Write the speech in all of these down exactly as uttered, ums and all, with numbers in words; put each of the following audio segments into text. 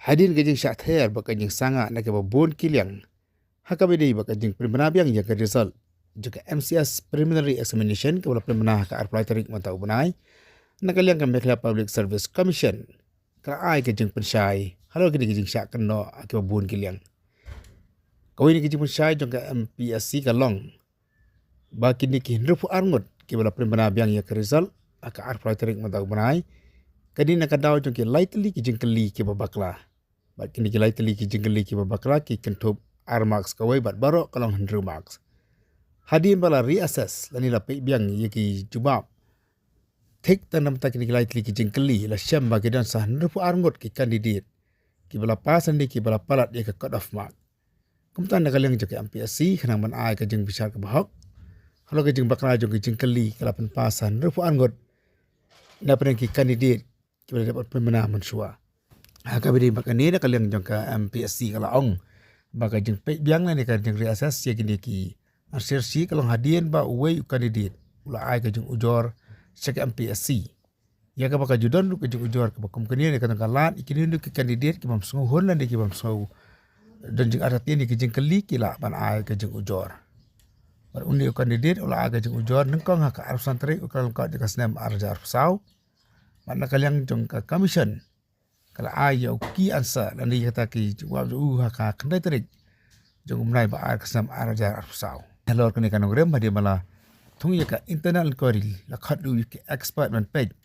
Hadien ka jingshah ther bad ka jingsangeh na kiba bun ki liang ha kaba ïadei bad ka jingpynbna biang ïa ka result jong ka M C S preliminary examination kaba la pynbna ha ka arphew lai tarik mynta u bnai, na ka liang ka Meghalaya Public Service Commission ka la ai ka jingpynshai halor kine ki jingshah kynnoh ha kiba bun ki liang. Kawei na ki jingpynshai jong ka M P S C ka long ba kine ki hynriewphew ar ngut kiba la pynbna biang ïa ka result ha ka arphew lai tarik mynta u bnai, ka dei na ka daw jong ki lai tylli ki jingkylli kiba bakla. Bad kine ki lai tylli ki jingkylli kiba bakla ki kynthup ar marks kawei bad baroh ka long hynriew marks. Hadien ba la reassess lane la peit biang ïa ki jubab thik tang namar kine ki lai tylli ki jingkylli, la shem ba ki don sa hynriewphew ar ngut ki candidate kiba la pass lane kiba la palat ïa ka cut off mark. Kumta na ka liang jong ka M P S C khnang ban ai ka jingbishar kaba hok halor ka jingbakla jong ki jingkylli, ka la pynpass sa hynriewphew ar ngut na pdeng ki candidate kiba la dep pynbna mynshuwa. Ha kaba ïadei bad kane, na ka liang jong ka M P S C ka la ong ba ka jingpeit biang lane ka jingreassess ïa kine ki answer sheet ka long hadien ba uwei u candidate u la ai ka jingujor sha ka M P S C. Ïa kaba ka ju don ruh ka jingujor kaba kum kane, ne ka don ka lad ïa kine ki candidate ki bym sngew hun lane ki bym sngew don jingartatien ïa ki jingkylli ki lah ban ai ka jingujor. Bad une u candidate u la ai ka jingujor nyngkong ha ka arphew san tarik u Kyllalyngkot jong ka snem ar hajar arphew saw. Bad na ka liang jong ka commission ka la ai ïa u key answer lane ïa kata ki jubab jong u ha ka khyndai tarik jong u bnai ba ar ka snem ar hajar arphew saw. Halor kane ka nongrim, hadien ba la thung ïa ka internal inquiry, la khot ïa ki expert ban peit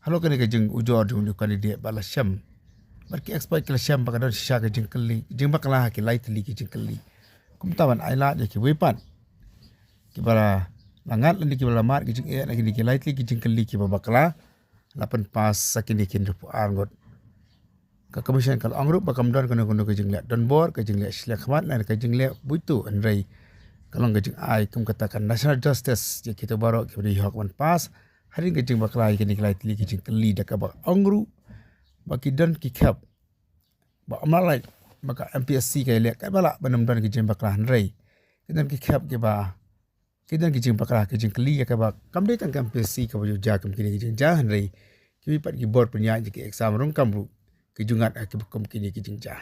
halor kane ka jingujor jong u candidate bad la shem, bad ki expert ki la shem ba ka don shisha ka jingkylli, jingbakla ha ki lai tylli ki jingkylli. Kumta ban ai lad ïa kiwei pat kiba la ngat lane kiba la mad ka jingeh na kine ki lai tylli ki jingkylli kiba bakla, la pynpass sa kine ki hynriewphew ar ngut. Ka commission ka la ong ruh ba kam don kano kano ka jingleh donbor, ka jingleh shiliang khmat lane ka jingleh buit tuh, hynrei ka long ka jingai kum kata ka national justice ïa kito baroh kiba dei hok ban pass hadien ka jingbakla ïa kine ki lai tylli ki jingkylli, da kaba ong ruh ba ki don ki khep ba ym lah lait ba ka M P S C ka ïaleh katba lah ban ym don ki jingbakla, hynrei ki don ki khep kiba ki don ki jingbakla ki jingkylli ïa kaba kam dei tang ka M P S C kaba ju jia kum kine ki jingjia, hynrei kiwei pat ki bor pynïaid ïa ki exam ruh kam ruh ki ju ngat ha kiba kum kine ki jingjia.